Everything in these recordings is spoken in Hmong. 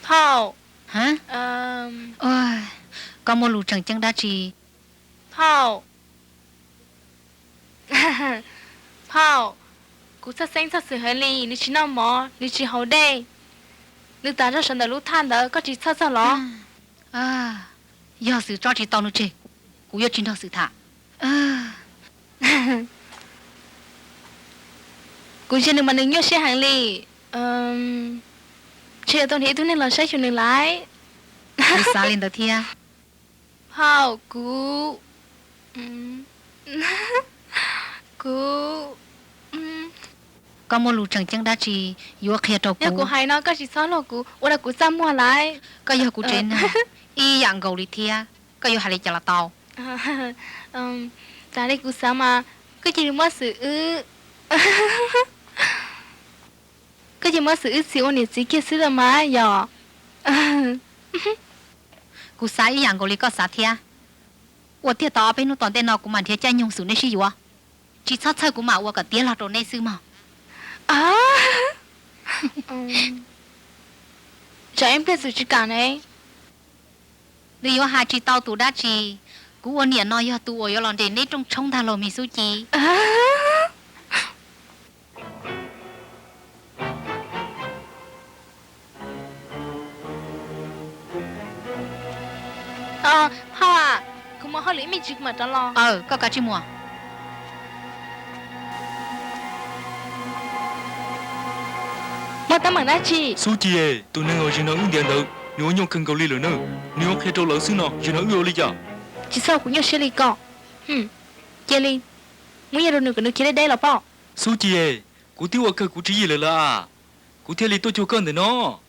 Phauj. Ha? Koj muaj lus tseem ceeb dab tsi? Phauj, phauj, kuv txhawj xeeb txhawj xwm heev li, nws tsis noj mov, nws tsis haus dej, nws tas zog sawv ntawm lub thaj ntawd, koj tsis txhawj txog los? Yog Xwm tso tsis tau nws tseg, kuv yuav tsis nrog Xwm tham. Kuv ntsia nws mas nws nyuaj siab heev li. Ntshe yuav tau nrhiav ib tug neeg los saib xyuas nws lawm. Kuv xav li ntawd thiab. Phauj, kuv, kuv, koj muaj lus tseem ceeb dab tsi yuav qhia rau kuv? Yog kuv hais no koj tsis txhob luag kuv, ua rau kuv txaj muag lawm. Koj yog kuv tsev neeg ib yam nkaus li thiab, koj yuav hais li cas los tau. Raws li kuv xav mas koj cia li muab Xwm wb, koj cia li muab Xwm wb txiv ua niam txiv kiag xwb los mas yom. Kuv xav ib yam nkaus li koj xav thiab. Ua tiag tau ob peb hnub tom ntej no kuv mam nrhiav caij nyoog Xwm nej sib yuav. Tsis txhob txhawj, kuv mam ua kom tiav log rau nej xwb mog. Tsam ib pliag Xwm tsis kam ne. Nws yuav hais tsis tau tus dab tsi. Kuv ua niam no yog tus uas yuav los nres neb rooj tshoob ntag los me Xub Ci. Phauj, kuv mus hauj lwm ib me ntsis kuv mam rov los. Aw, koj kav tsij mus. Muaj teeb meem dab tsi? Xub Ci, tus neeg uas zaum no wb ntiav ntawd, nws ua nyuaj kawg nkaus li lawm na. Nws yuav qhia rau lawv xwb no, zaum no wb ua li cas? Tsis txhob kuv nyuaj siab li ko. Cia li muab nyiaj rau nws kom nws khiav deb deb los pom. Xub Ci, kuv twb ua kawg kuv tswv yim lawm lawm as, kuv thiaj li tuaj cuag koj ntawm no.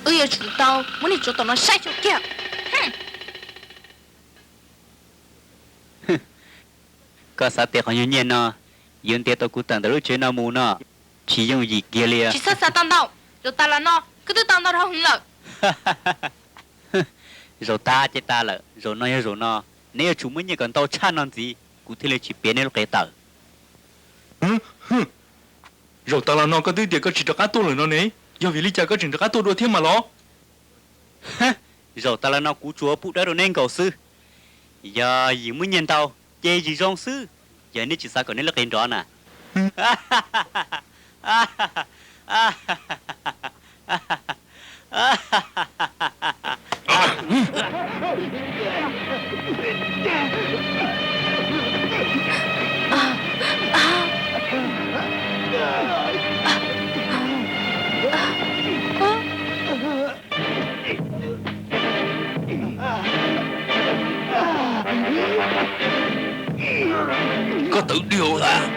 Wb yuav tsum tau muab niag tsov tom no saib xyuas kiag. Koj xav tias qhov nyuag nyiaj no yuav ntiav tau kuv tawm ntawm lub tsev no mus no? Tsis yooj yim kiag li. Tsis txhob xav tau ntau, zaum tas los no koj twb tau ntau dhau heev lawm. Zaum tas ces tas lawm, zaum no yog zaum no, neb yuav tsum muab nyiaj kom ntau tshaj no ntxiv, kuv thiaj li tsis piav neb lub qe tawm. Zaum tas los no koj twb tias koj tsis rov qab tuaj lawm no ne, yog vim li cas koj tseem rov qab tuaj dua thiab mas los? Zaum tas los no kuv tsuas pub dawb rau neb nkaus xwb. Yog yim muaj nyiaj ntau, ces yim zoo xwb, yog neb tsis xav kom neb lub qe nrov na. Koj tawm dhau lawm.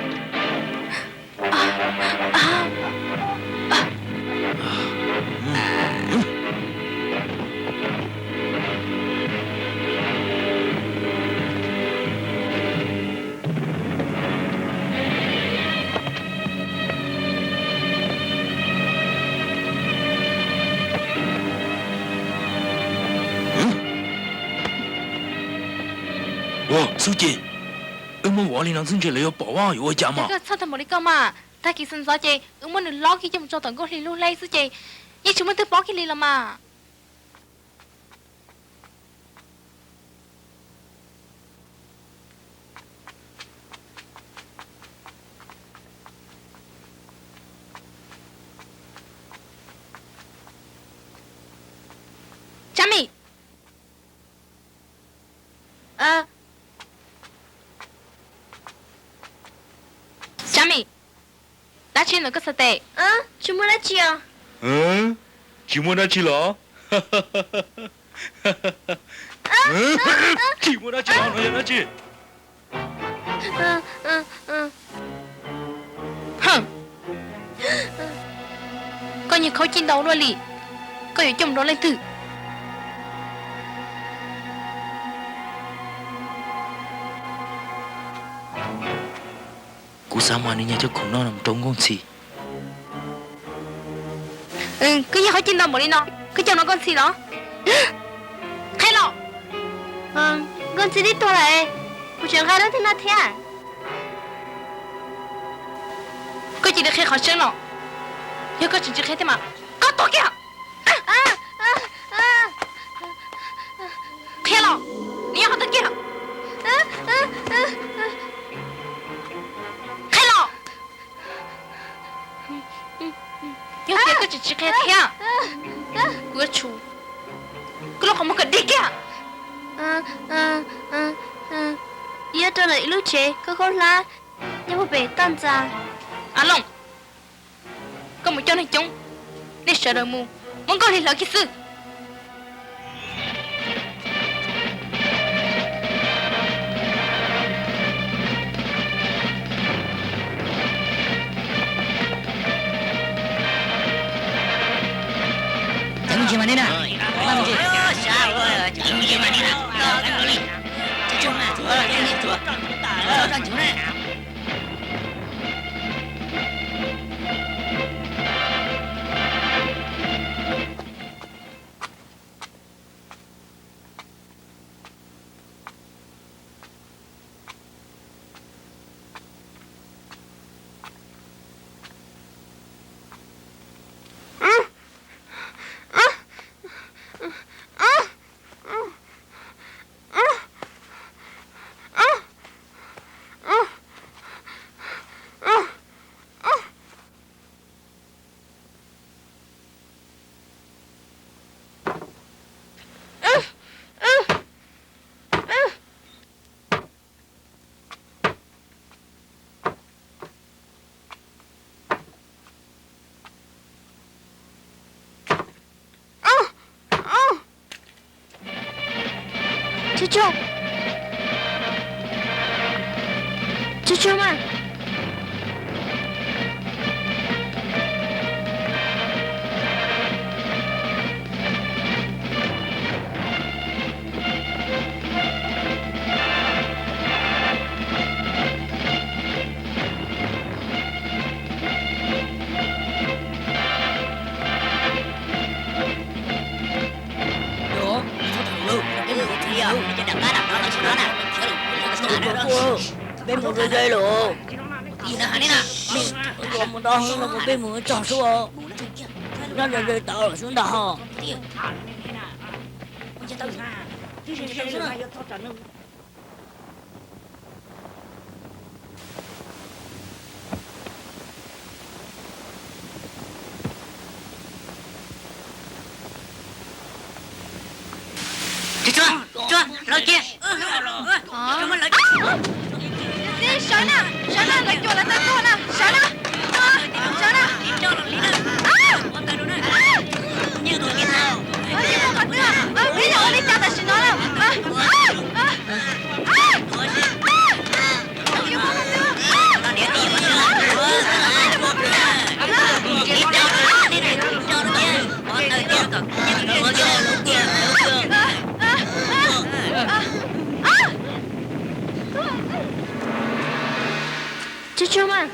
Ua, Xub Ci, wb muab vov li no xwb ntshe lawv yuav pom, yuav ua cas mas? Koj txhob tag npaum li koj mas, tag kis sawv ntxov ces wb muab nws lob kiag coj mus tso tom Nkauj Hli lub hleb xwb ces yeej tsis muaj leej twg paub kiag li los mas. Tsab Mim. Tsab Mim, dab tsi ntawm koj txhais tes? Tsis muaj dab tsi os. Tsis muaj dab tsi los? Tsis muaj dab tsi los no yog dab tsi? Koj nyiag khaub cij ntau luaj li, koj yuav coj mus rau leej twg? Kuv xav mas nws nyiag cov khoom no mus rau Nkauj Ntxhi. Koj nyiag khaub cij ntau npaum li no, koj coj mus rau Nkauj Ntxhi los? Qhia los. Nkauj Ntxhi twb tuag lawm. Tseem nqa lub thib no thiab. Koj cia li qhia qhov tseeb los, yog koj tseem tsis qhia thiab mas koj tuag kiag. Qhia los, nws nyob qhov twg kiag? Qhia los. Yog tias koj tseem tsis qhia thiab, kuv yuav tsum, kuv lub qhov muag kom dig kiag. Yuav rau lawm ib lub tsev khaub khaub hlab nyob puag pem toj ntxa. A Looj, koj mus coj neeg coob, nej sawv daws mus muab nkauj hli hlawv kiag xwb. Tsuag tsuag, tsuag tsuag mas. Peb mus deb deb lawm. Mus tau no mas peb mus txog sub, nyob ze ze tau sub ntag ho. Tsuag tsuag, lawv kiag. Sawv na, sawv na, lawv cuam lawv tau tuag na, sawv na, sawv na. Peb yog ua li cas tam sim no na? Tsuag tsuag mas.